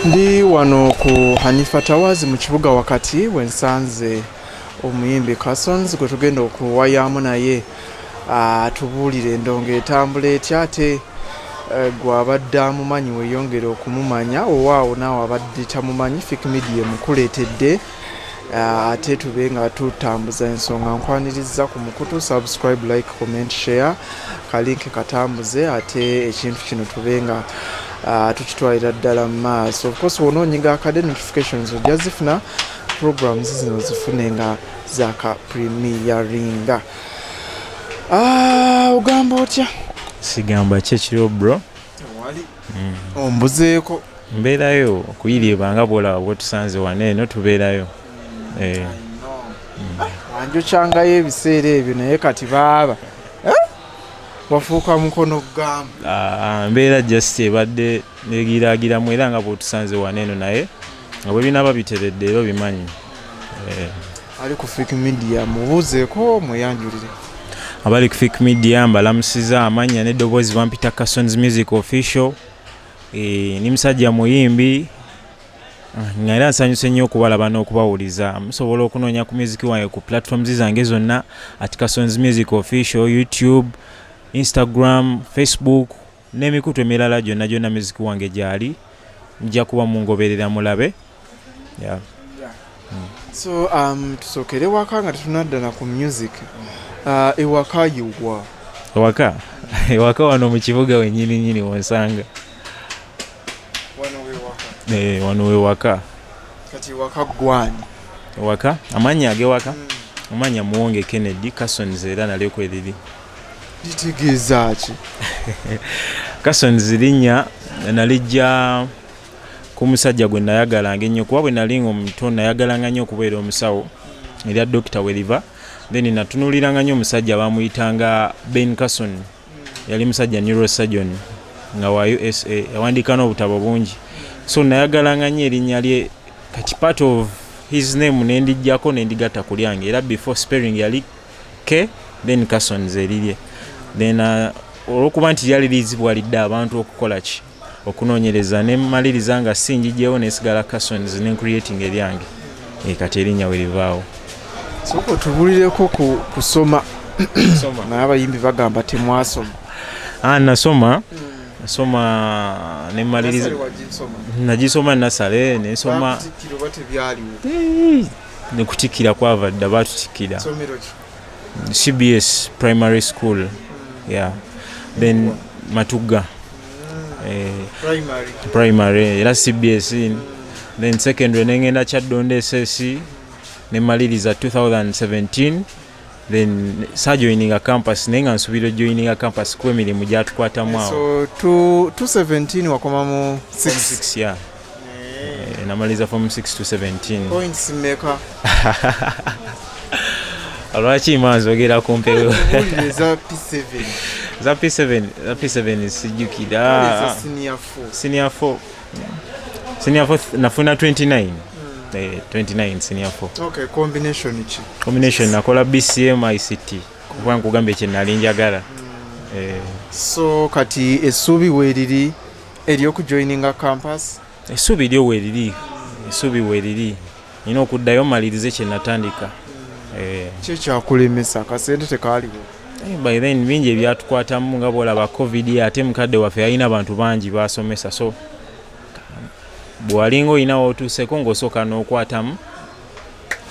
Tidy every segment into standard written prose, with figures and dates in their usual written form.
Ndi wano ku Hanifa Towers mu kibuga wakati wensanze omuyimbi Carsons gwe tugenda okuwayaamu naye atubuulire endongo etambula etya, ate gwe abadde amumanyi weeyongere okumumanya, owaawo naawe abadde tamumanyi, Fik Media emukuleetedde, ate tube nga tutambuza ensonga. Nkwaniriza ku mukutu, subscribe, like, comment, share, ka link katambuze, ate ekintu kino tube nga tukitwalira ddala mu maaso. Of course, wonoonyiga akade, notifications ojja zifuna, programs zino zifune nga zaka premieringa. Ogamba otya? Sigamba ki ekiriwo, bro? Tewali, ombuzeeko. Mbeerayo okuyiriba nga bwolaba bwetusanze wano eno, tubeerayo. Eh. Wanjokyangayo ebiseera ebyo, naye kati baaba, eh? Wafuuka mukono gamba. Ah, mbeera just ebadde negiragiramu era nga bwotusanze wano eno, naye nga bwe binaaba biteredde era obimanyi. Eh. Ali ku Fik Media, mubuuzeeko, mweyanjulire. Abali ku Fik Media mbalamusiza. Amannya n'eddoboozi bampita Carsons Music Official. Eh, ni musajja muyimbi. Ah, nga era nsanyuse nnyo okubalaba n'okubawuliza. Musobola okunoonya ku music wange ku platforms zange zonna at Carsons Music Official, YouTube, Instagram, Facebook n'emikutu emirala gyonna gyonna music wange gyali. Nja kuba mungoberera mulabe, yeah. So tusookere waka nga tetunaddana ku music. Ewaka yiwa? Ewaka wano mu kibuga wenyini nyini wonsanga. Wano wewaka? Eh, wano wewaka. Kati waka gwani? Ewaka, amannya ag'ewaka, amannya Muwonge Kennedy. Carsons era nalyo kweriri. Litegeeza ki? Carsons linnya nalijja ku musajja gwe nayagalanga ennyo, kuba bwe nali nga omuto nayagalanga nnyo okubeera omusawo, erya dokita we liva. Then natunuliranga nnyo omusajja bamuyitanga Ben Carson, yali musajja neurosurgeon nga wa USA, yawandiika n'obutabo bungi, so nayagalanga nnyo erinnya lye. Kati part of his name nendijjako nendigatta ku lyange, era before spelling yali K then Carsons erirye. Then olwokuba nti lyali lizibwalidde abantu okukola ki, okunoonyereza, nemaliriza nga si njijjewo, nesigala Carsons, ne creating eryange. E, kati erinnya we livaawo. Sooka otubulireko ku kusoma, naye abayimbi bagamba temwasoma. Ah, nasoma nemaliriza. Nursery wagisoma? Nagisoma nursery, nensoma. Bakutikkira oba tebyaliwo? Nekutikkira kwava dda, batutikkira. Somero ki? CBS Primary School, yeah, then Matugga, eh, Primary? Primary era CBS, then secondary nengenda Kyaddondo SS, nemaliriza 2017. Then sajoininga campus, naye nga nsuubira ojoininga campus kuba emirimu gyatukwatamu awo. So 217 wakoma mu Form 6? 6, yeah. Eh, namaliriza form 6 to 17. Points meka? Lwaki ma nzogera ku mpewo? Tubuulire eza P7. Za P7, za P7 sijjukira. Eza senior 4. Senior 4, senior 4 nafuna 29. Eh, 29 senior 4. Okay, combination ki? Combination nakola BCM ICT, kuba nkugambye kye nali njagala. Eh, So kati essuubi weeriri ery'okujoininga campus? Essuubi lyo weeriri, essuubi weeriri, nina okuddayo malirize kye natandika. Eh, Ki ekyakulemesa? Akasente tekaaliwo? By then bingi ebyatukwatamu nga bwolaba COVID, ate mukadde waffe yalina abantu bangi basomesa, so bwewalinga olina wotuuseko ng'osooka n'okwatamu,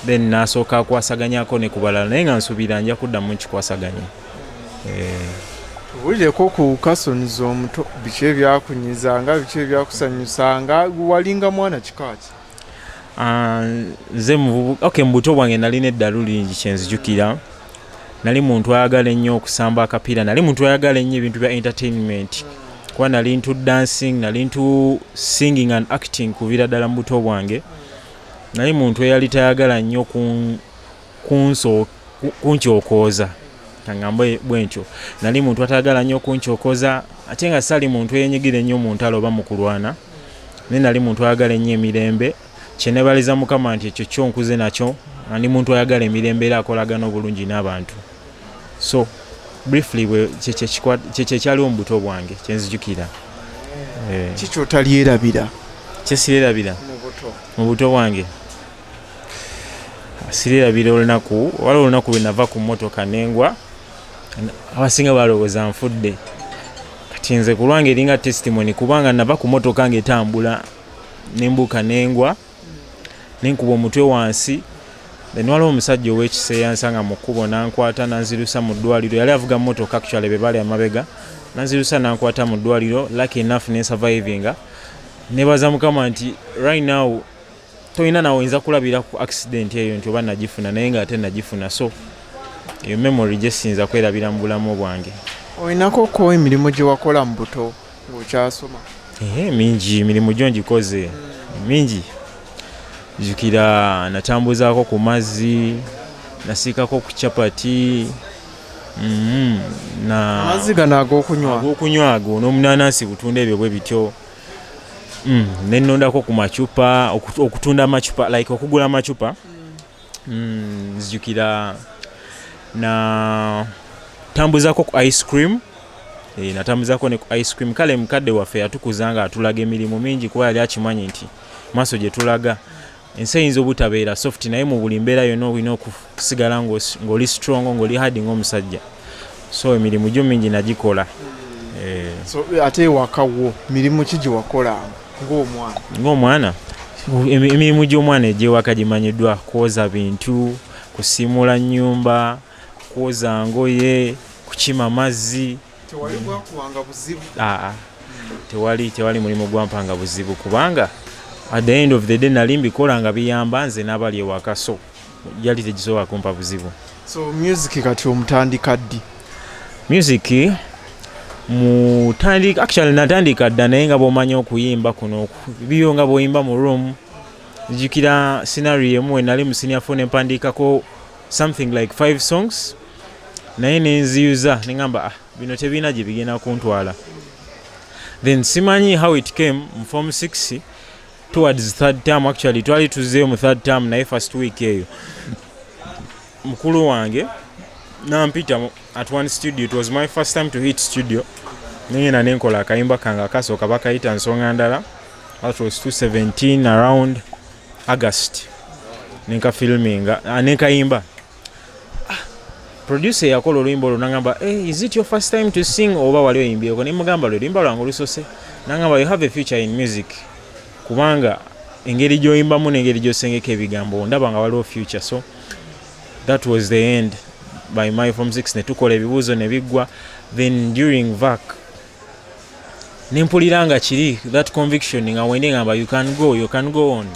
then nasooka akwasaganyako ne ku balala, naye nga nsuubira nja kuddamu nkikwasaganya. Eh, Tubuulireko ku Carsons omuto, biki ebyakunyizanga, biki ebyakusanyusanga, walinga mwana kika ki? Ah, nze okay, mu buto bwange nalina eddalu lingi. Kyenzijukira, nali muntu ayagala ennyo okusamba akapiira, nali muntu ayagala ennyo ebintu bya entertainment, kuba nali into dancing, nali into singing and acting kuviira ddala mu buto bwange. Nali muntu eyali tayagala nnyo kunkyokooza, kaŋŋambe bwe ntyo. Nali muntu atayagala nnyo kunkyokooza, ate nga sali muntu eyenyigira ennyo mu ntalo oba mu kulwana, naye nali muntu ayagala ennyo emirembe. Kyenebaliza Mukama nti ekyo kyo nkuze nakyo, nga ndi muntu ayagala emirembe era akolagana obulungi n'abantu. So briefly kyekyo ekyaliwo mu buto bwange kyenzijukira. Eh, Ki kyotalyerabira? Kyesirerabira mu buto bwange, sirerabira olunaku, waliwo olunaku lwe nava ku mmotoka nengwa, abasinga balowooza nfudde. Kati nze ku lwange eringa testimony, kubanga nava ku mmotoka ng'etambula, nembuuka nengwa, nenkuba omutwe wansi. Then waliwo omusajja ow'ekisa eyansanga mu kkubo, nankwata nanzirusa mu ddwaliro. Yali avuga mmotoka, actually be bali amabega, nanzirusa nankwata mu ddwaliro. Lucky enough nensurvivinga. Nebaza Mukama nti right now tolina nawe oyinza kulabira ku accident eyo nti oba nagifuna, naye nga ate nagifuna. So eyo memory gyesinza kwerabira mu bulamu bwange. Olinako ko emirimu gye wakola mu buto ng'okyasoma? Ehe, mingi. Emirimu gyo ngikoze mingi. Jjukira natambuzaako ku mazzi, nasiikako ku chapati, na Amazzi gano ag'okunywa? Ag'okunywa ago, n'omunanansi butunda, ebyo bwe bityo. Nenondako ku macupa, okutunda amacupa, like okugula amacupa. Nzijukira na tambuzako ku ice cream. Natambuzako ne ku ice cream. Kale mukadde waffe yatukuza nga atulaga emirimu mingi, kuba yali akimanyi nti maaso gye tulaga ensi eyinza obutabeera soft, naye mu buli mbeera yonna olina okusigala ng'oli strong, ng'oli hard ng'omusajja. So emirimu gyo mingi nagikola. So ate ewaka wo mirimu ki gye wakolanga ng'omwana? Ng'omwana, emirimu gy'omwana egy'ewaka gimanyiddwa: kwoza bintu, kusiimula nnyumba, kwoza ngoye, kukima mazzi. Tewali gwakuwanga buzibu? Aa, tewali mulimu gwampanga buzibu, kubanga at the end of the day nali mbikola nga biyamba nze n'abali ewaka, so yali tegisobola kumpa buzibu. So music kati omutandika ddi? Music mutandika, actually natandika dda, naye nga bw'omanyi okuyimba kuno biyo nga bw'oyimba mu room. Nzijukira scenario emu we nali mu senior four, nempandiikako something like five songs, naye nenziyuza neŋŋamba, "Ah, bino tebirina gye bigenda kuntwala." Then simanyi how it came, mu form 6 towards third term, actually twali tuzzeeyo mu third term, naye first week eyo mukulu wange nampita at one studio. It was my first time to hit studio. Nengenda nenkola akayimba kange akasooka, bakayita Nsonga Ndala. That was 217 around August. Nenkafilminga, nenkayimba. Producer yakola oluyimba olwo nagamba, "Hey, is it your first time to sing oba wali oyimbyeko?" Nemugamba, "Lwe luyimba lwange olusose." Nagamba, "You have a future in music, kubanga engeri gy'oyimbamu n'engeri gy'osengeka ebigambo ndaba nga waliwo future." So that was the end. By my form 6 ne tukola ebibuuzo ne biggwa. Then during vac nempulira nga kiri that conviction nga wende ngamba, "You can go, you can go on."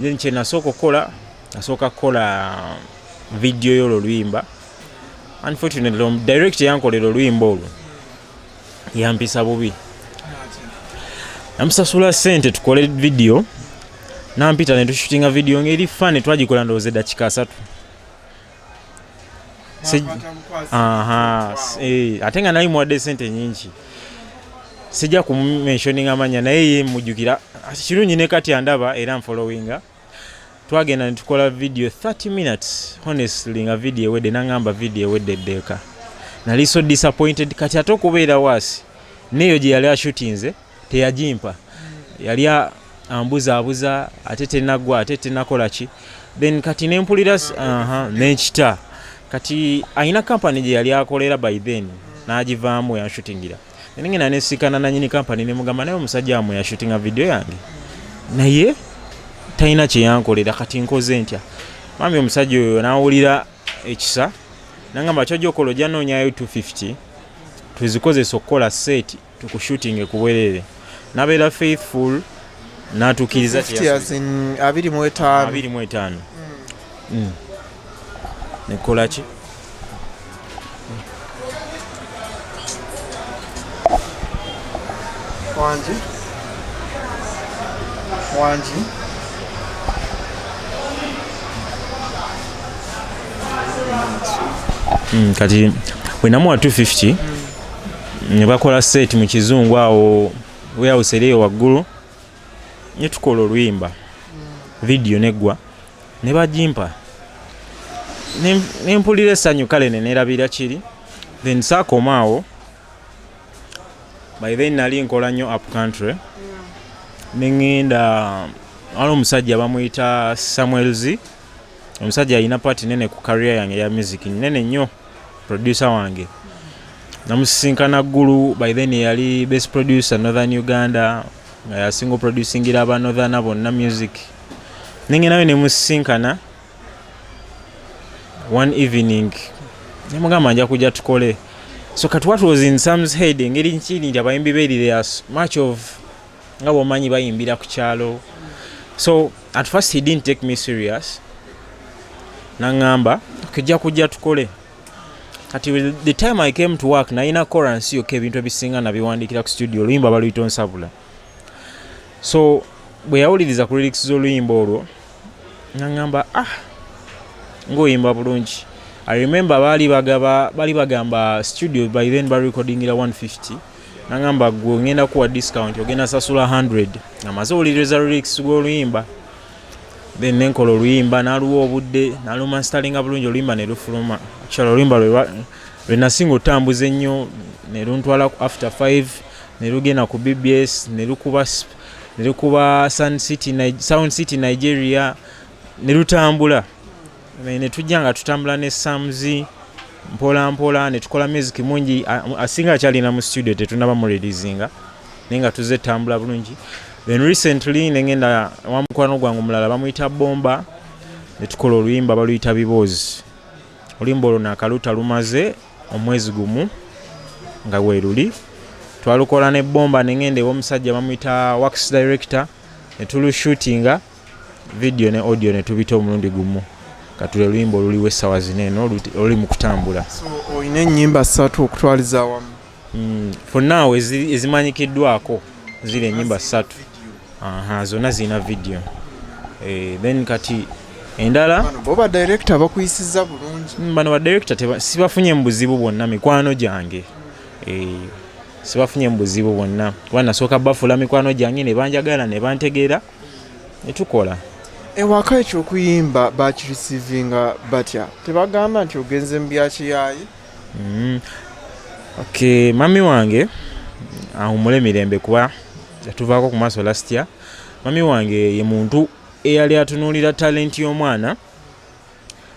Then kye nasooka okukola, nasooka kukola video y'olwo oluyimba. Unfortunately, director yankolera oluyimba olwo yampisa bubi. Namusasula sente tukole video, nampita ne tushutinga video ngeri fane, twagikola ndowooza eddakiika 30. Aha, ate nga nali muwadde sente nyingi. Sijja kumumentioninga amanya, naye ye mujjukira kirungi ne kati andaba era nfollowinga. Twagenda ne tukola video 30 minutes. Honestly, nga video ewedde nangamba, "Video ewedde, eddeeka." Nali so disappointed. Kati ate okubeera waasi neeyo gye yali ashutinze teyagimpa, yali ambuzaabuza, ate tenaggwa, ate tenakola ki. Then kati nempulira nenkita. Kati alina kampany gye yali akolera by then, n'agivaamu yanshutingira. Nengenda nesikana nanyini kampany, nemugamba, "Naye omusajja wamwe yashutinga video yange naye talina kyeyankolera, kati nkoze ntya?" Mami, omusajja oyo nawulira ekisa, nangamba, "Kyojja okola, ojja noonyayo 250 tuzikozesa okukola set, tukushutinge ku bwerere." Nabeera faithful, natuukiriza. 50 as in 25? 25. Nekola ki? Wangi, wangi. Kati bwe namuwa 250 ne bakola set mu kizungu awo warehouse eriyo waggulu, ne tukola oluyimba, video neggwa ne bagimpa. Nempulira essanyu, kale ne neerabira kiri. Then saakoma awo. By then nali nkola nnyo up country. Neŋŋenda, waliwo omusajja bamuyita Samuel Z. Omusajja alina part nene ku career yange eya music, nene nnyo, producer wange. Namusisinkana Ggulu, by then yali best producer Northern Uganda, nga yasinga oproducingira aba Northern bonna music. Nengendayo nemusisinkana one evening, nemugamba nja kujja tukole. So kati what was in Sam's head, engeri nkiri nti abayimbi beerire as much of nga bwomanyi bayimbira ku kyalo. So at first he didn't take me serious, naŋŋamba kujja kujja tukole. Kati with the time I came to work, nalina chorus yokka, ebintu ebisinga nabiwandikira ku studio. Oluyimba baluyita Onsabula. So bwe yawuliriza ku lyrics z'oluyimba olwo, naŋŋamba, "Ah, ng'oyimba bulungi." I remember baali bagaba, baali bagamba studio by then barecordingira 150. Naŋŋamba, "Gwe ngenda kuwa discount, ogenda sasula 100." Amaze owuliriza lyrics gw'oluyimba, then nenkola oluyimba, naluwa obudde, nalumastalinga bulungi, oluyimba ne lufuluma. Actually oluyimba lwe nasinga otambuza ennyo, ne luntwala ku After 5, ne lugenda ku BBS, ne lukuba Sun City, Sound City Nigeria, ne lutambula. Ne tujja nga tutambula ne Samzi mpola mpola, ne tukola music mungi. Asinga akyalina mu studio, tetunaba mu releasinga, naye nga tuzze tutambula bulungi. Then recently nengenda wa mukwano gwange omulala bamuyita Bomba, ne tukola oluyimba baluyita Biboozi. Oluyimba olwo nakaluta lumaze omwezi gumu nga weeruli. Twalukola ne Bomba, nengenda ew'omusajja bamuyita Wax Director, ne tulushootinga video ne audio, ne tubita omulundi gumu. Katule oluyimba oluliwo essaawa zino eno oluli mu kutambula. So olina ennyimba ssatu okutwaliza awamu? For now ezimanyikiddwako ziri ennyimba ssatu. Aha, zonna zirina video. Then kati endala Bano bo ba director bakuyisizza bulungi? Bano ba director sibafunye mu buzibu bwonna, mikwano gyange. Sibafunye mu buzibu bwonna, kuba nasooka bafuula mikwano gyange, ne banjagala ne bantegeera, ne tukola. Ewaka ekyokuyimba bakireceivinga batya? Tebagamba nti ogenze mu byakiyaayi? Okay, mami wange awummule emirembe, kuba yatuvaako ku maaso last year. Mami wange ye muntu eyali atunuulira talenti y'omwana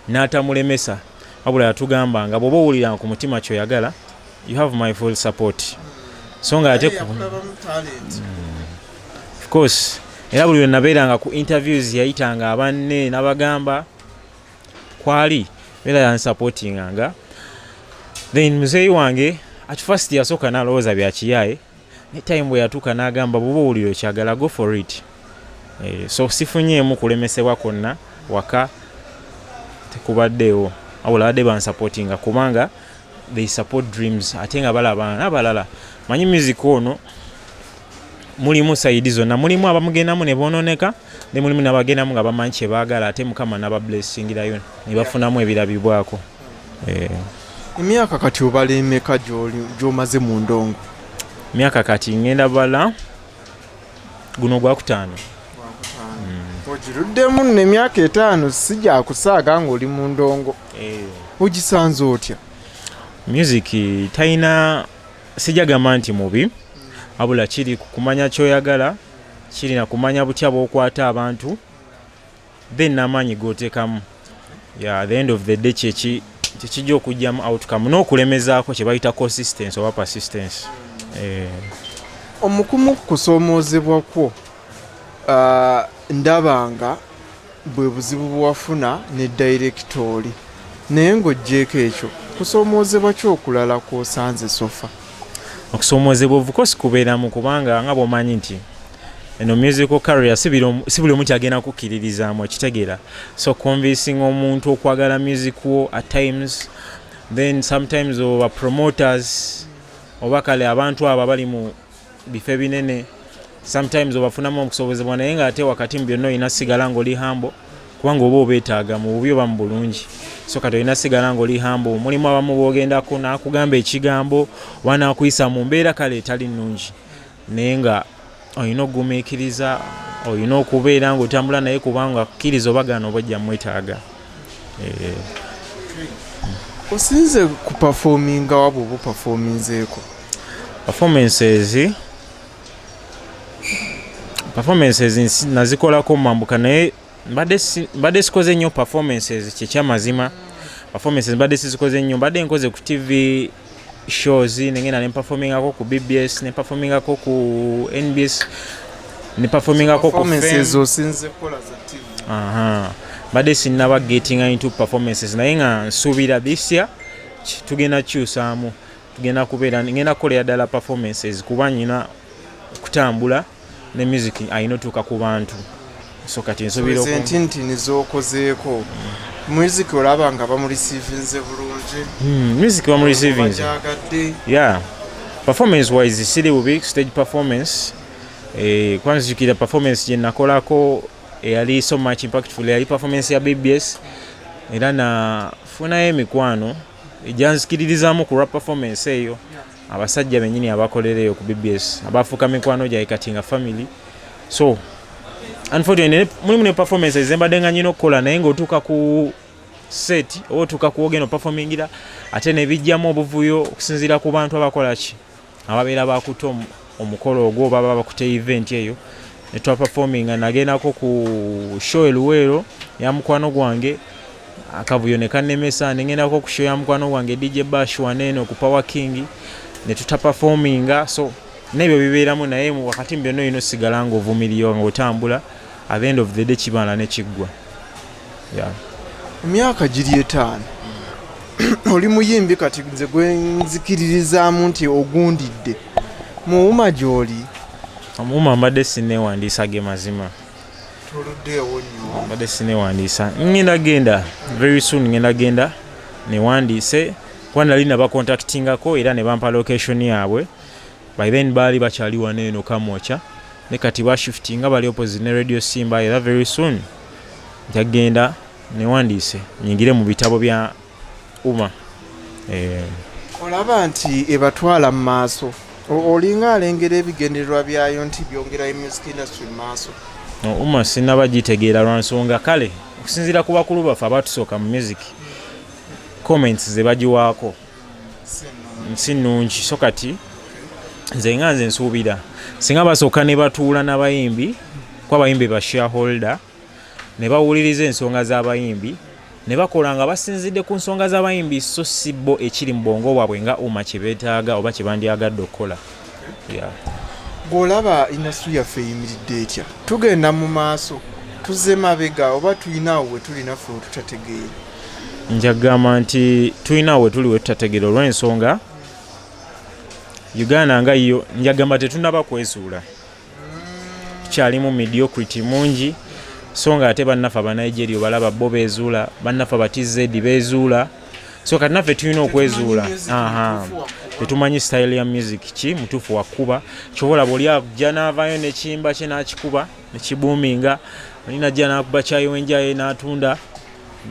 n'atamulemesa, wabula yatugamba nga bw'oba owulira ku mutima kyoyagala, you have my full support. So nga ate Yakulabamu talent. Of course, era buli lwe nabeeranga ku interviews yayitanga abanne n'abagamba kwali beera yansupportinganga. Then muzeeyi wange at first yasooka n'alowooza byakiyaaye, ne time bwe yatuuka n'agamba, "Bw'oba owulira okyagala, go for it." So sifunyeemu kulemesebwa kwonna waka, tekubaddeewo, wabula badde bansupportinga kubanga they support dreams, ate nga balaba n'abalala manyi music ono mulimu side zonna, mulimu abamugendamu ne boononeka, ne mulimu n'abagendamu nga bamanyi kye baagala, ate Mukama n'abablessingirayo ne bafunamu ebirabibwako. Emyaka kati obala emeka gy'omaze mu ndongo? Myaka kati ngenda bala guno gwakutaano. Ogiruddemu nno emyaka 5, si gyakusaaga ng'oli mu ndongo. Ogisanze otya? Music talina, sijagamba nti mubi, wabula kiri ku kumanya kyoyagala, kiri na kumanya butya bw'okwata abantu, then n'amaanyi g'oteekamu. Yeah, at the end of the day kyekijja okugyamu outcome n'okulemezaako kye bayita consistency oba persistence. Omukumu ku kusoomoozebwa kwo, ndaba nga bwe buzibu bwe wafuna ne director oli, naye ng'oggyeeko ekyo, kusoomoozebwa ki okulala kw'osanze so far? Okusoomoozebwa of course kubeeramu, kubanga nga bw'omanyi nti eno musical career si buli omu kyagenda kukkiririzaamu, okitegeera? So convincing omuntu okwagala music wo at times, then sometimes oba promoters oba kale abantu abo abali mu bifo ebinene, sometimes obafunamu okusobozebwa, naye ng'ate wakati mu byonna olina sigala ng'oli humble, kubanga oba obeetaaga mu bubi oba mu bulungi. So kati olina sigala ng'oli humble. Mulimu abamu boogendako n'akugamba ekigambo oba n'akuyisa mu mbeera kale etali nnungi, naye nga olina okugumiikiriza, olina okubeera ng'otambula naye, kubanga kkiriza oba gaana oba ojja mwetaaga. Osinze ku performinga wa bw'oba operforminzeeko? Performances Performances nazikolako mambuka, naye mbadde sikoze nnyo performances. Kyekyamazima, performances mbadde sizikoze nnyo. Mbadde nkoze ku TV shows, nengenda nemperformingako ku BBS, nemperformingako ku NBS, neperformingako ku Performances Fame. Osinze kukola za TV? Aha. Mbadde sinnaba getting into performances, naye nga nsuubira this year tugenda kukyusaamu, tugenda kubeera ngenda kukolera ddala performances, kuba nyina kutambula ne music ayina otuuka ku bantu. So kati nsuubira Ezo entintini z'okozeeko, music olaba nga bamureceivinze bulungi? Music bamureceivinze. Bajagadde? Yeah, performance wise siri bubi. Stage performance, kuba nzijukira performance gye nakolako eyali so much impactful, eyali performance ya BBS, era nafunayo emikwano egyanzikiririzaamu ku lwa performance eyo. Abasajja bennyini abakolera eyo ku BBS abafuuka mikwano gyaye kati nga family. So unfortunately mulimu ne performance zembadde nga nyina okukola, naye ng'otuuka ku set oba otuuka ku ogenda operformingira, ate nebijjamu obuvuyo okusinziira ku bantu abakola ki, ababeera bakutte omukolo ogwo oba baba bakutte event eyo netwaperforminga. Nagendako ku show eluweero ya mukwano gwange, akavuyo ne kannemesa. Negendako ku show ya mukwano gwange DJ Bash waneeno ku Power King, ne tutaperforminga. So nebyo bibeeramu, naye wakati mu byonna olina osigala ng'ovumirira, ng'otambula. At the end of the day kibaala nekiggwa, yeah. Emyaka giri 5 oli muyimbi, kati nze gwe nzikiririzaamu nti ogundidde mu UMA gy'oli? Omuuma mbadde sineewandiisa, ge mazima. Toluddeewo nnyo. Mbadde sineewandiisa. Ngenda genda very soon, ngenda genda newandiise, kuba nali nabacontactingako era ne bampa location yaabwe. By then baali bakyali wano eno Kamwokya, ne kati bashiftinga, bali opposite ne Radio Simba. Era very soon njagenda newandiise nyingire mu bitabo bya UMA. Olaba nti ebatwala mu maaso? Olinga alengera ebigendererwa byayo nti byongerayo music industry mu maaso? No, UMA sinaba gitegeera lwa nsonga kale okusinziira ku bakulu baffe abatusooka mu music, comments ze bagiwaako si nnungi. So kati nze nga nze nsuubira singa basooka ne batuula n'abayimbi, ku abayimbi ba shareholder, ne bawuliriza ensonga z'abayimbi, ne bakola nga basinzidde ku nsonga z'abayimbi, so si bo ekiri mu bwongo bwabwe nga UMA kye beetaaga oba kye bandyagadde okukola, yeah. Bw'olaba industry yaffe eyimiridde etya? Tugenda mu maaso, tuzze mabega, oba tulina awo we tuli naffe wetutategeera? Njagamba nti tulina we tuli wetutategeera olw'ensonga Uganda nga yo, njagamba tetunaba kwezuula, tukyalimu mediocrity mungi. So nga ate bannaffe Abanigeria obalaba bo bezuula, bannaffe aba TZ bezuula, so kati naffe tulina okwezuula. Aha. Tetumanyi style ya music ki mutuufu wakuba. Kyoba olaba oli ajja n'avaayo nekiyimba kye n'akikuba nekibuuminga, oli najja n'akuba kyayiwenjaye n'atunda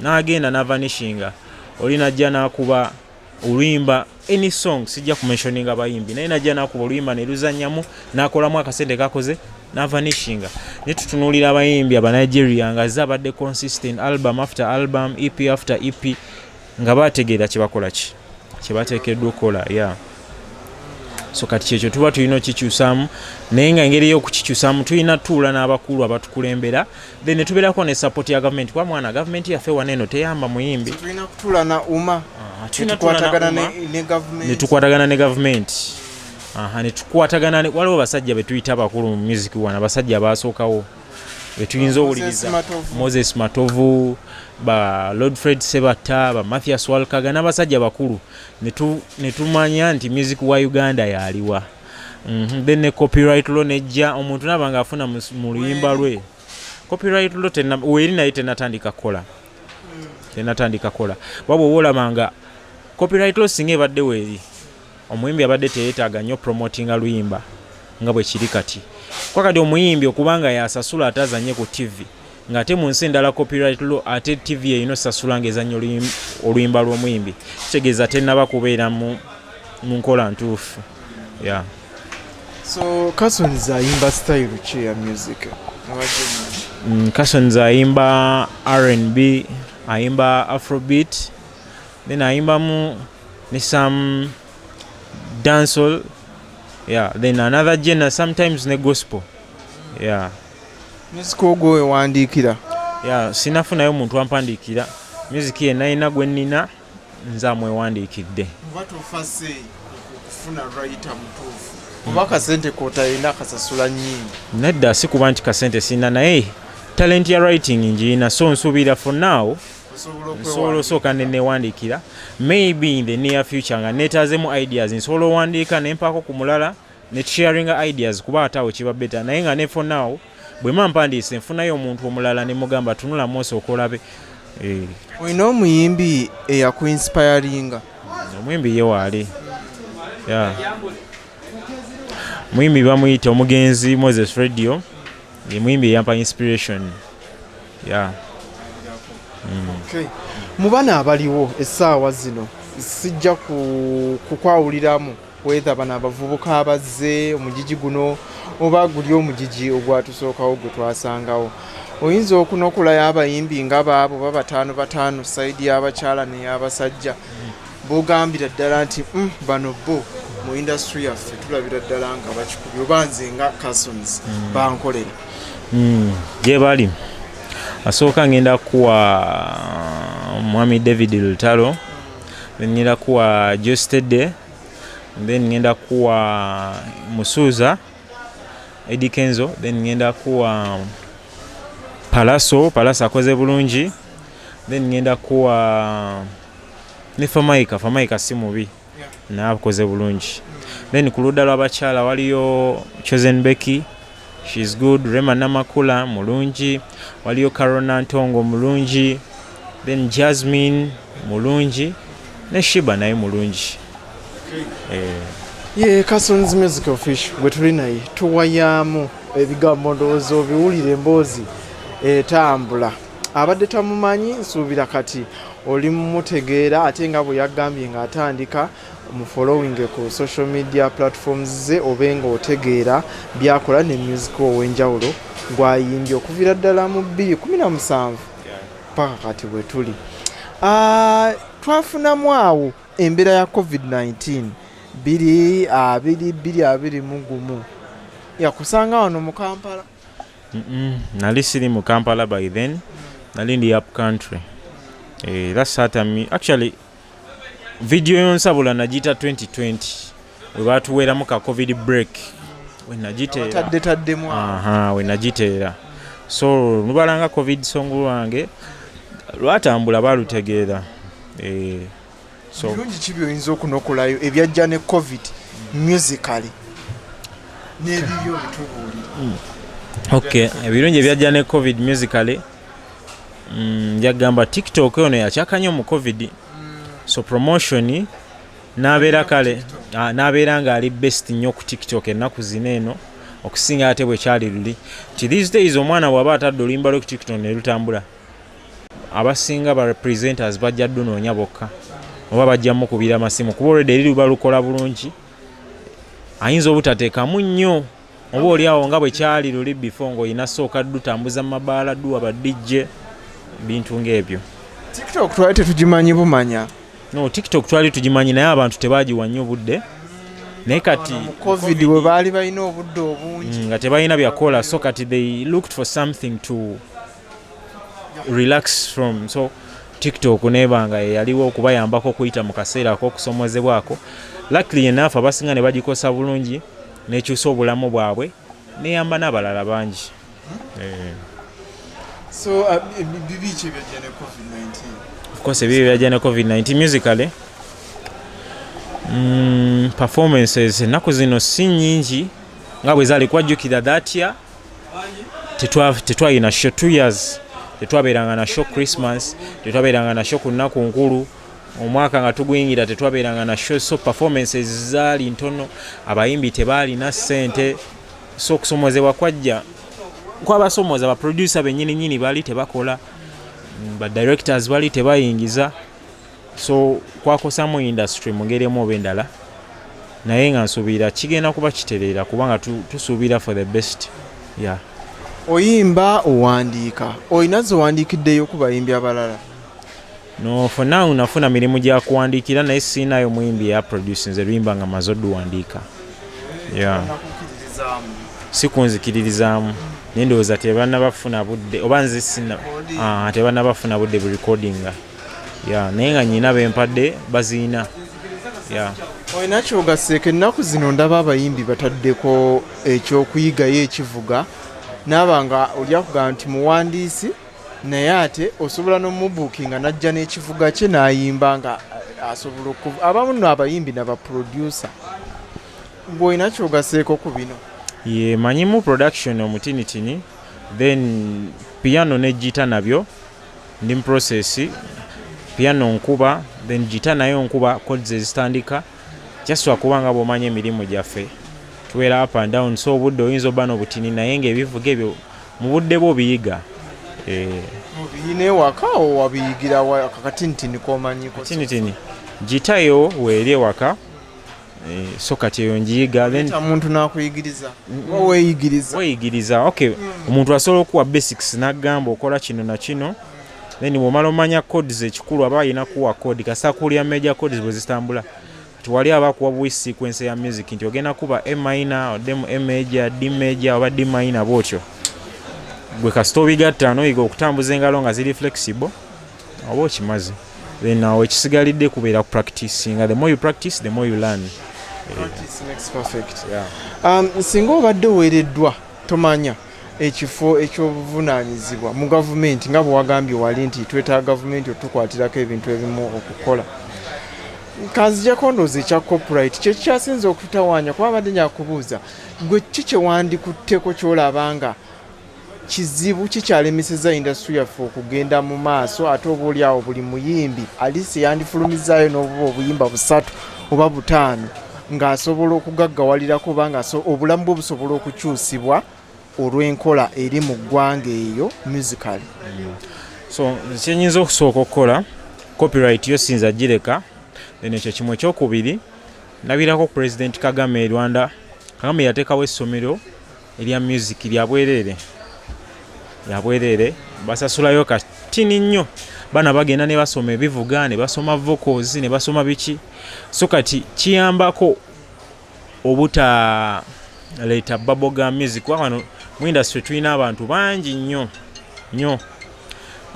n'agenda n'avanishinga, oli najja n'akuba oluyimba, any song, sijja kumentioninga bayimbi, naye najja n'akuba oluyimba ne luzannyamu n'akolamu akasente kakoze n'avanishinga. Naye tutunuulira abayimbi Abanigeria nga ze abadde consistent, album after album, EP after EP, nga bategeera kyebakola, ki kyebateekeddwa okukola, yeah. So kati kyekyo tuba tulina okikyusaamu, naye nga engeri y'okukikyusaamu tulina tuula n'abakulu abatukulembera, then ne tubeerako ne support ya gavumenti, kuba mwana gavumenti yaffe wano eno teyamba muyimbi. Tulina kutuula na UMA? Ah, tulina tuula na netukwatagana UMA, ne gavumenti. Netukwatagana ne gavumenti. Aha, netukwatagana waliwo basajja betuyita abakulu mu music wano, abasajja abasookawo betuyinza owuliriza. Moses Matovu. Moses Matovu, ba Lord Fred Sebatta, ba Mathias Walkaga, n'abasajja bakulu, netumanya nti music wa Uganda yaliwa. Then ne copyright law nejja, omuntu naba nga afuna mu luyimba lwe. Copyright law weeri, naye tenatandika kukola, tenatandika kukola. Waba oba olaba nga copyright law singa ebadde weeri, omuyimbi abadde teyeetaaga nnyo promotinga luyimba nga bwe kiri kati, kwa kati omuyimbi okubanga yasasula ate azanye ku TV, ng'ate mu nsi endala copyright law ate TV erina osasula ng'ezannya oluyimba lw'omuyimbi, kitegeeza tennaba kubeera mu nkola ntuufu, yeah. So Carsons ayimba style ki ya music? Carsons ayimba R&B, ayimba afrobeat, then ayimbamu ne some dancehall, yeah, then another genre sometimes ne gospel, Yeah. Music ogwo wewandiikira? Yeah, sinafunayo muntu ampandiikira music. Yenna yina gwe nnina nze amwewandiikidde. Oba tofase kufuna writer mutuufu, oba akasente kotalina kasasula nyingi? Nedda, si kuba nti kasente sina, naye talent ya writing ngiyina, so nsuubira for now nsobola osooka nenewandiikira. Maybe in the near future nga neetaazemu ideas, nsobola owandiika nempaako ku mulala ne sharinga ideas, kuba ate awo kiba better. Naye nga ne for now bwe mba mpandiise, nfunayo omuntu omulala ne mugamba, "Tunulamu osooka olabe." Olina omuyimbi eyakuinspiringa? Omuyimbi ye waali, yeah. Muyimbi bamuyita omugenzi Moses Radio, ye muyimbi eyampa inspiration, yeah. Okay. Mu bano abaliwo essaawa zino, sijja kukwawuliramu whether bano abavubuka abazze omugigi guno oba guli omugigi ogwatusookawo gwe twasangawo, oyinza okunokolayo abayimbi nga baabo ba bataano bataano, side y'abakyala n'ey'abasajja, bogambira ddala nti, bano bo mu industry yaffe tulabira ddala nga bakikubye," oba "Nze nga Carsons bankolera"? Gye bali. Asooka ngenda kuwa mwami David Lutalo, then ngenda kuwa Jostede, then ngenda kuwa Musuuza Eddie Kenzo, then ngenda kuwa Palaso. Palaso akoze bulungi. Then ngenda kuwa ne Famaika. Famaika si mubi, naye akoze bulungi. Then ku ludda lw'abakyala waliyo Chosen Becky, she's good. Rema Namakula mulungi. Waliyo Carol Ntongo mulungi, then Jasmine mulungi, ne Shiba naye mulungi. Ye Carsons Music Official gwe tuli naye, tuwayaamu ebigambo, ndowooza obiwulira, emboozi etambula. Abadde tamumanyi, nsuubira kati oli mumutegeera, ate nga bwe yagambye ng'atandika, mu following ku social media platforms ze, obe nga otegeera byakola ne music ow'enjawulo gwayimbye okuviira ddala mu 2017 paka kati bwe tuli. Twafunamu awo embeera ya COVID-19 2020, 2021, yakusanga wano mu Kampala? Nali siri mu Kampala by then, nali ndi up country. Era saatami actually video yonsabula nagiyita 2020 we batuweeramu ka COVID break we nagiteera. Batadde taddemu awo. Aha, we nagiteera. So lubalanga COVID song lwange lwatambula, balutegeera. So Birungi ki byoyinza okunokolayo ebyajja ne COVID musically n'ebibyo bitubuulire? Okay, ebirungi ebyajja ne COVID musically, njagamba TikTok ono yakyaka nnyo mu COVID, so promotion n'abeera kale, n'abeera ng'ali best nnyo ku TikTok ennaku zino eno okusinga ate bwe kyali luli, nti these days omwana bw'aba atadde oluyimba lwe ku TikTok ne lutambula, abasinga ba representers bajja ddunoonya bokka oba bajja mukubira amasimu, kuba already eri luba lukola bulungi. Ayinza obutateekamu nnyo oba oli awo nga bwe kyali luli before, ng'olina sooka ddutambuza mu mabaala, dduwa ba DJ, bintu ng'ebyo. TikTok twali tetugimanyi bumanya. No, TikTok twali tugimanyi, naye abantu tebagiwa nnyo budde. Naye kati mu COVID bwe baali balina obudde obungi, nga tebalina byakola, so kati they looked for something to relax from, so TikTok neba nga yaliwo okubayambako okuyita mu kaseera ak'okusomozebwako. Luckily enough, abasinga ne bagikosa bulungi, nekyusa obulamu bwabwe, neyamba n'abalala bangi. So bibi ki ebyajja ne COVID-19? Of course, ebibi byajja ne COVID-19 musically, performances ennaku zino si nnyingi nga bwe zaali. Kwajjukira that year tetwalina show 2 years, tetwabeeranga na show Christmas, tetwabeeranga na show ku nnaku nkulu, omwaka nga tuguyingira tetwabeeranga na show, so performances zaali ntono, abayimbi tebaalina ssente, so okusomozebwa kwajja kwabasomooza. Baproducer bennyini nyini baali tebakola, ba directors bali tebayingiza, so kwakosamu industry mu ngeri emu oba endala. Naye nga nsuubira kigenda kuba kitereera, kubanga tusuubira for the best, yeah. Oyimba, owandiika, olina zewandiikiddeyo ku bayimbi abalala? No, for now nafuna mirimu gya kuwandiikira, naye siinayo muyimbi eya produce nze luyimba nga maze odduwandiika, yeah. Nakukkiririzaamu. Si kunzikiririzaamu, naye ndowooza tebannabafuna budde, oba nze sina, tebannabafuna budde bu recordinga. Yeah, naye nga nyina bempadde baziina, yeah. Olina kyogaseeko, ennaku zino ndaba abayimbi bataddeko ekyokuyigayo ekivuga, naaba nga oli akugamba nti muwandiisi, naye ate osobola n'omubuukinga n'ajja n'ekivuga kye n'ayimba nga asobola okuva. Abamu nno abayimbi nabaproducer, ng'olina kyogaseeko ku bino? Ye manyimu production omutinitini, then piano ne gita nabyo ndi mu process. Piano nkuba, then gita nayo nkuba chords ezitandika, just lwakuba nga bw'omanya emirimu gyaffe tubeera up and down, so obudde oyinza obba n'obutini, naye ng'ebivuga ebyo mu budde bwo obiyiga. Obiyina ewaka o wabiyigira akatinitini komanyiko? Tinitini gita yo weeri ewaka, so kati eyo ngiyiga, then muntu n'akuyigiriza oba weeyigiriza? Weeyigiriza, okay. Omuntu asobola okuwa basics n'agamba okola kino na kino, then bw'omala omanya chords, ekikulu aba alina kuwa chord, kasita kuwulira major chords bwe zitambula. Kati wali aba akuwa buwi sequence ya music nti ogenda kuba A minor, oddemu A major, D major oba D minor, bwotyo gwe kasita obigatta n'oyiga okutambuza engalo nga ziri flexible, oba okimaze. Then awo ekisigalidde kubeera practicinga. The more you practice, the more you learn. Practice makes perfect. Yeah. Singa obadde oweereddwa, tomanya, ekifo ekyobuvunaanyizibwa mu gavumenti, nga bwe wagambye wali nti twetaaga gavumenti otukwatirako ebintu ebimu okukola, kanzijako ndowooza ekya copyright kyekikyasinza okutawaanya, kuba abadde nyakubuuza gwe ki kyewandikutteko kyolaba nga kizibu kikyalemeseza industry yaffe okugenda mu maaso, ate oba oli awo buli muyimbi alisi yandifulumizaayo n'obuba obuyimba busatu oba butaano ng'asobola okugaggawalirako, oba nga obulamu bwe busobola okukyusibwa olw'enkola eri mu ggwanga eyo musically? So kyenyinza okusooka okukola, copyright yo siyinza gireka, then ekyo kimu. Ekyokubiri, ndabirako President Kagame e Rwanda. Kagame yateekawo essomero erya music lyabwereere, lyabwereere, basasulayo katini nnyo. Baana bagenda ne basoma ebivuga, ne basoma vocals, ne basoma biki. So kati kiyambako obutaleeta bubblegum music, kuba wano mu industry tulina abantu bangi nnyo nnyo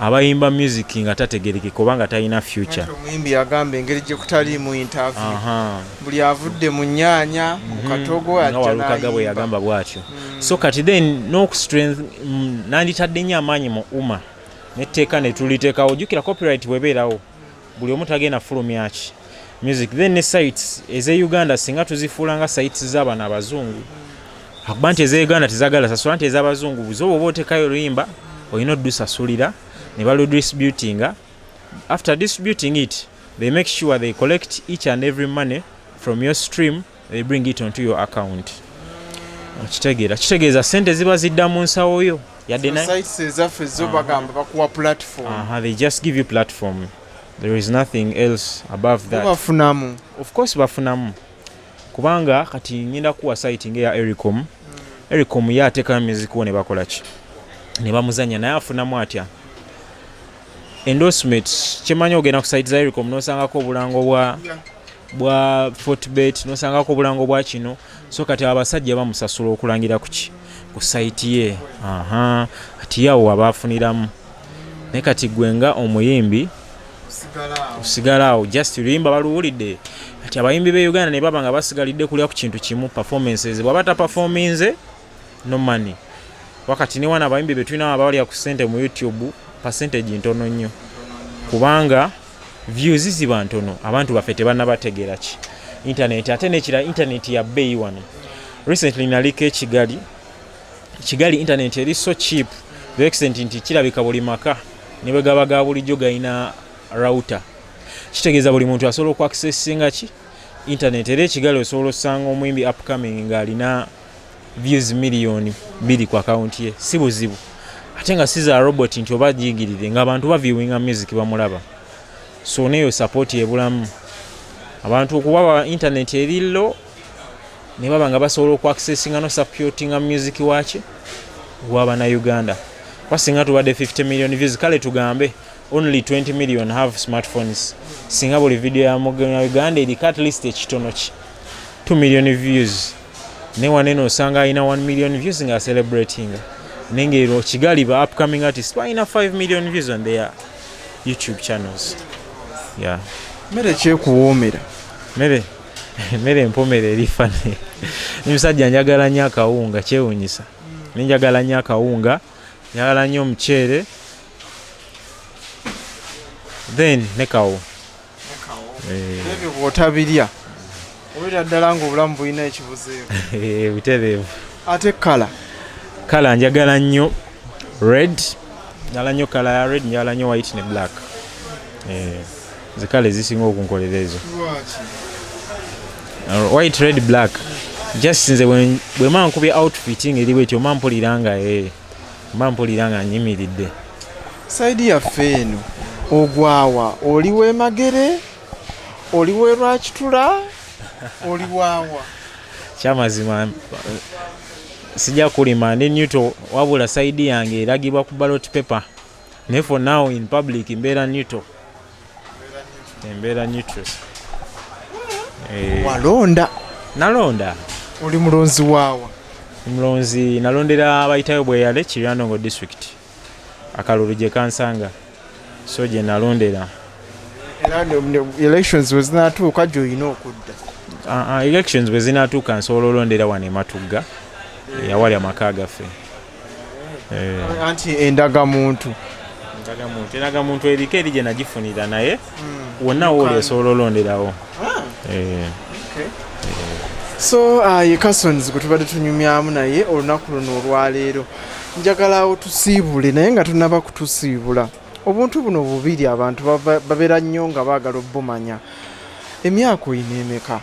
abayimba music nga tategerekeka oba nga talina future. Omuyimbi yagamba engeri gye kutaliimu interview, buli avudde mu nnyaanya mu katogo nga ajja Walukaga bwe n'ayimba. Yagamba bw'atyo. So kati then n'okustrength, nanditadde nnyo amaanyi mu UMA netteeka ne tuliteekawo. Jjukira copyright bwebeerawo, buli omu tagenda fulumya ki music. Then ne sites ez'e Uganda singa tuzifuula nga sites z'abano abazungu, akuba nti ez'e Uganda tezagala sasula, nti ez'abazungu zo bw'oba oteekayo oluyimba olina odusasulira ne baludistributinga. After distributing it, they make sure they collect each and every money from your stream, they bring it onto your account. Okitegeera? Kitegeeza sente ziba zidda mu nsawo yo yadde Sites ezaffe zo bagamba bakuwa platform. Aha, they just give you platform, there is nothing else above that. Bafunamu? Of course bafunamu, kubanga kati ngenda kuwa site ngeya Ericom. Ericom ye ateekayo music wo ne bakola ki, ne bamuzanya, naye afunamu atya? Endorsement. Kyemanyi ogenda ku site za Ericom nosangako obulango bwa Fortbet, nosangako obulango bwa kino. So kati abasajja bamusasula okulangira kuki ku site ye. Aha, kati yawo abafuniramu, naye kati gwe nga omuyimbi osigala awo, just luyimba baluwulidde. Kati abayimbi be Uganda ne baba nga basigalidde kulya ku kintu kimu, performances. Bw'aba taperforminze, no money. Wakati ne wana abayimbi betulina abalya ku ssente mu YouTube, percentage ntono nnyo, kubanga views ziba ntono, abantu baffe tebannabategeera ki internet. Ate nekira, internet ya bbeeyi wano. Recently naliko e Kigali. Kigali internet eri so cheap, the extent nti kirabika buli maka ne bwe gaba ga bulijjo galina router. Kitegeeza buli muntu asobola okuaccessinga ki internet. Era ekigali osobola osanga omuyimbi upcoming ng'alina views 2 miliyoni ku akawunti ye, si buzibu, ate nga si za robot nti oba giyingirire ng'abantu baviewinga music bamulaba. So neyo support ebulamu abantu okuba internet eri low, ne baba nga basobola okuaccessinga no supportinga music waki wabannayuganda. Kuba singa tubadde 50 million views, kale tugambe only 20 million have smartphones, singa buli video ya Uganda eriko at least ekitono ki 2 million views, Naye wanene osanga alina 1 million views nga celebrating, naye ngero Kigali ba upcoming artists balina 5 million views on their YouTube channels, yeah. Mmere kyekuwoomera? Mere empomera eri fane. Musajja njagala nnyo akawunga, kyewunyisa, naye njagala nnyo akawunga, njagala nnyo omuceere, then ne kawo. Ebyo bw'otabirya obeera ddala ng'obulamu bulina ekibuzeeko. Butereevu. Ate colour? Colour njagala nnyo red, njagala nnyo colour ya red, njagala nnyo white ne black. Ze colour ezisinga okunkolera ezo. Lwaki? White, red, black. Just nze bwe mba nkubye outfit ngeri bwetyo, mba mpulira nga mba mpulira nga nyimiridde. Side yaffe eno ogwawa? Oli w'emagere, oli w'erwakitula, oli waawa? Kyamazima sijja kulima, ndi neutral, wabula side yange eragibwa ku ballot paper, naye for now in public mbeera neutral, embeera neutral. Walonda? Nalonda. Oli mulonzi waawa? Mulonzi, nalondera abayitayo Bweyale, Kiryandongo District, akalulu gye kansanga, so gye nalondera. Era elections bwe zinaatuuka gy'olina okudda? Elections bwe zinaatuuka nsobola olondera wano ematugga awali amaka gaffe. Anti endagamuntu. Endagamuntu eriko eri gye nagifunira, naye wonna wooli osobola olonderawo. So ye Cassons gwe tubadde tunyumyamu naye olunaku luno olwaleero. Njagala otusiibule, naye nga tunaba kutusiibula, obuntu buno bubiri abantu babeera nnyo nga baagala obbumanya. Emyaka oyina emeka?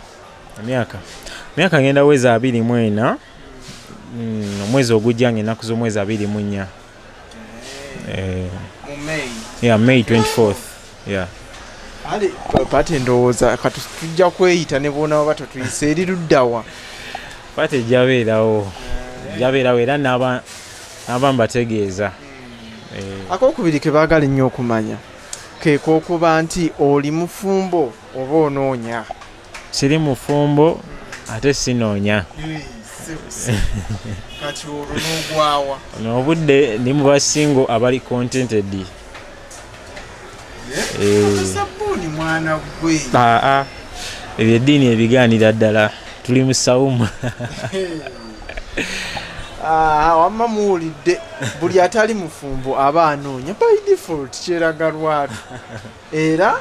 Emyaka ngenda weza 24 omwezi ogujja, nga ennaku z'omwezi 24. Mu May? Yeah, May 24th, yeah. Ale party ndowooza kati tujja kweyita ne boona baba totuyise, eri luddawa? Party ejjabeerawo, ejjabeerawo, era naba mbategeeza. Akokubiri ke baagala ennyo okumanya ke k'okuba nti oli mufumbo oba onoonya? Siri mufumbo ate sinoonya. Kati olwo n'ogwawa? Obudde ndi mu ba single abali contented. Sabbuuni mwana gwe. Aa, ebyo eddiini ebigaanira ddala, tuli mu sawumu. Ah, wamma muwulidde, buli atali mufumbo aba anoonya by default, kyeraga lwatu. Era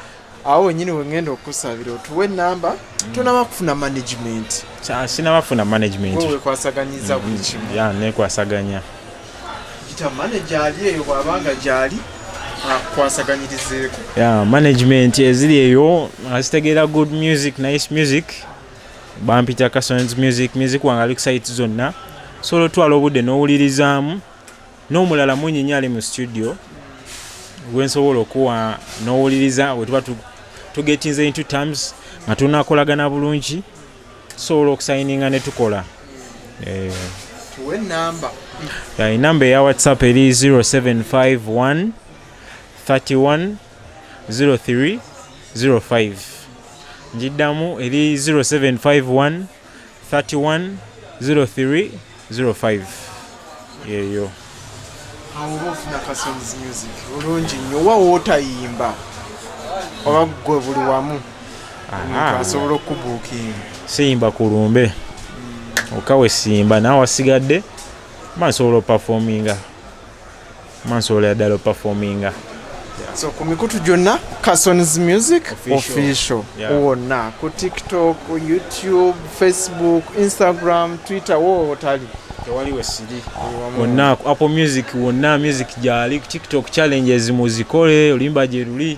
awo wenyini wengenda okusabira otuwe enamba. Tonaba kufuna management? Sinabafuna management. Gwe wekwasaganyiza buli kimu? Yeah, nekwasaganya. Gita manager ali eyo, bw'abanga gyali akwasaganyirizeeko. Yeah, management eziri eyo azitegeera good music, nice music. Bampita Cassons Music. Music wange ali ku site zonna, sobola otwala obudde n'owulirizaamu, n'omulala mungi nnyo ali mu studio gwensobola okuwa n'owuliriza. Bwe tuba tugetinze into terms nga tunakolagana bulungi, tusobola okusayininga ne tukola. Tuwe enamba. Yeah, enamba eya WhatsApp eri 0751 31 03 05. Njiddamu, eri 0751 31 03 05, yeyo. Awo oba ofuna Cassons Music bulungi nnyo. Wa wootayimba oba gwe buli wamu omuntu asobola okubuukinga? Siyimba ku lumbe okawe, simba, nawe wasigadde mba nsobola opafominga, mba nsobola ddala opafominga. So ku mikutu gyonna Cassons Music Official. Official. Yeah. Wonna ku TikTok, YouTube, Facebook, Instagram, Twitter, wo otali? Tewali wesiri, wonna ku Apple Music, wonna music gyali. Ku TikTok challenges muzikole, oluyimba gye luli.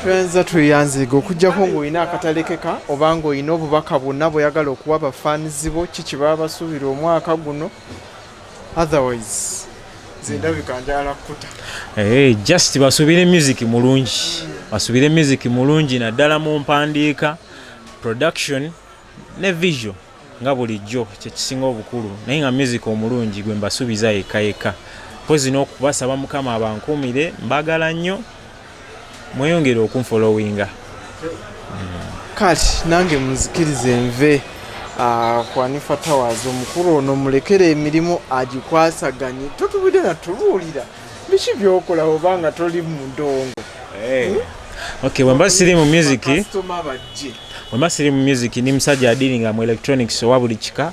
Tweyanza, tweyanziga, okugjako ng'olina akatalekeka oba ng'olina obubaka bwonna bw'oyagala okuwa abafaanizi bo, kiki baba basuubira omwaka guno. Otherwise nze ndabika njagala kukuta. Just basuubire music mulungi, basuubire music mulungi, naddala mu mpandiika, production ne visual nga bulijjo kyekisinga obukulu, naye nga music omulungi gwe mbasuubiza yekka yekka. Mpozi n'okubasaba Mukama abankuumire. Mbagala nnyo, mweyongere okunfolowinga. Kati nange munzikirize nve. Ku Hanifa Towers. Omukulu ono mulekere emirimu agikwasaganye, totubudde natubuulira biki byokola oba nga toli mu ndongo. Okay, bwemba siri mu music, Kasitoma bajje. Bwemba siri mu music, ndi musajja adealinga mu electronics owa buli kika,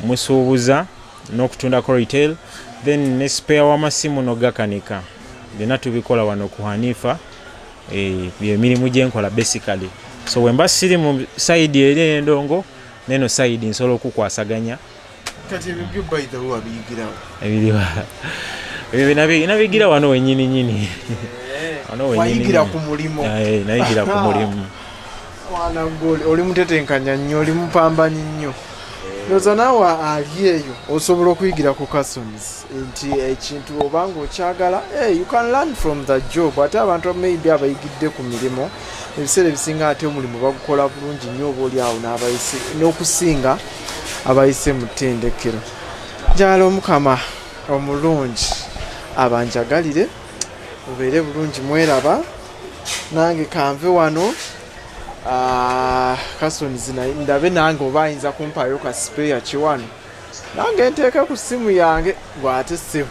musuubuza n'okutundako retail, then ne spare w'amasimu n'ogakanika, byonna tubikola wano ku Hanifa. Byemirimu gyenkola basically. So bwemba siri mu side eri ey'endongo, neno side nsobola okukwasaganya. Kati ebyo byo, by the way, wabiyigirawo? Ebiriwa ebyo nabigira wano wenyini nyini, wano wenyini. Wayigira nyini. Ku mulimu? Nayigira ku mulimu. Mwana gwe, oli mutetenkanya nnyo, oli mupambanyi nnyo. Ndowooza naawe ali eyo osobola okuyigira ku Carsons nti ekintu obanga okyagala, hey, you can learn from the job. Ate abantu maybe abayigidde ku mirimu, ebiseera ebisinga ate omulimu bagukola bulungi nnyo, oba oli awo n'abayise n'okusinga abayise mu ttendekero. Njagala Omukama omulungi abanjagalire, mubeere bulungi, mweraba nange kanve wano. Carsons ndabe nange oba ayinza kumpaayo ka spare kiwano nange nteeke ku ssimu yange. Gwate ssimu.